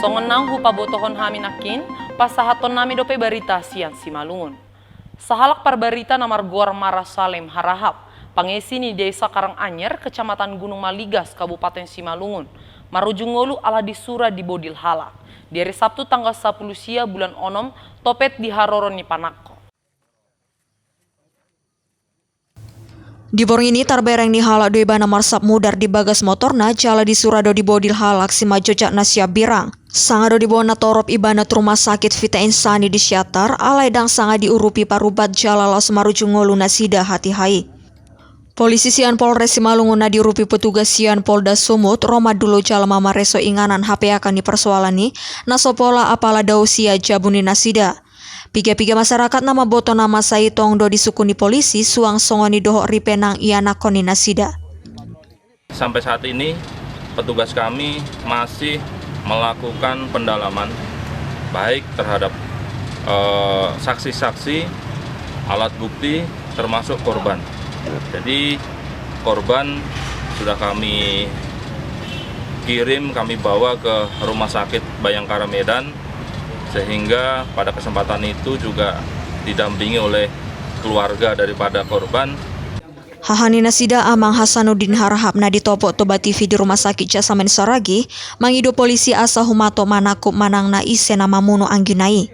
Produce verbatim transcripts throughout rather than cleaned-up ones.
Songon naung hupabotohon hami nangkin, pasahaton nami dope barita sian Simalungun. Sahalak parbarita na margoar Mara Salem Harahap, pangesi ni desa Karanganyar, kecamatan Gunung Maligas, Kabupaten Simalungun, marujung ngolu ala disura di bodil halak di ari Sabtu tanggal sapuluh sia bulan onom, topet di haroro ni panangko. Di borngin i tarbereng ni halak do ibana marsap mudar di bagas motorna jala disura do di bodil halak simanjojak na sian birang. Sanga do diboan na torop ibana tu rumah sakit Vita Insani di Siantar, alai ndang sanga diurupi parubat jala laos marujung ngolu nasida hatiha i. Polisi sian Polres Simalungun na diurupi petugas sian Polda Sumut ro mandulu jala mamareso inganan hapeakan ni parsoalan i, na so pola apala dao sian jabu ni nasida. Piga-piga masyarakat na mamboto na masa i tong do disungkun ni polisi suang songon i dohot ripe nang ianakhon ni nasida. Sampai saat ini, petugas kami masih melakukan pendalaman, baik terhadap, eh, saksi-saksi, alat bukti, termasuk korban. Jadi, korban sudah kami kirim, kami bawa ke Rumah Sakit Bayangkara Medan, sehingga pada kesempatan itu juga didampingi oleh keluarga daripada korban. Haha ni nasida Amang Hasanuddin Harahap na ditopot Toba T V di Rumah Sakit Jasamen Saragi, mangido polisi asa humato manangkup manang na ise na mamunu anggina i.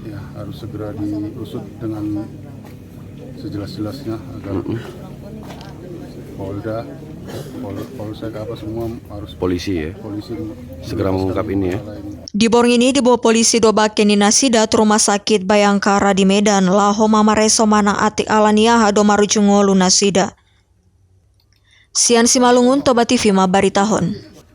Ya, harus segera diusut dengan sejelas-jelasnya agar Polda, Pol-, Polsek apa semua harus polisi, ya, polisi segera mengungkap ini, ya. Di borngin i diboan polisi do bangke ni nasida tu Rumah Sakit Bayangkara di Medan laho mamareso manang atik ala ni aha do marujung ngolu nasida. Sian Simalungun, Toba T V mambaritahon.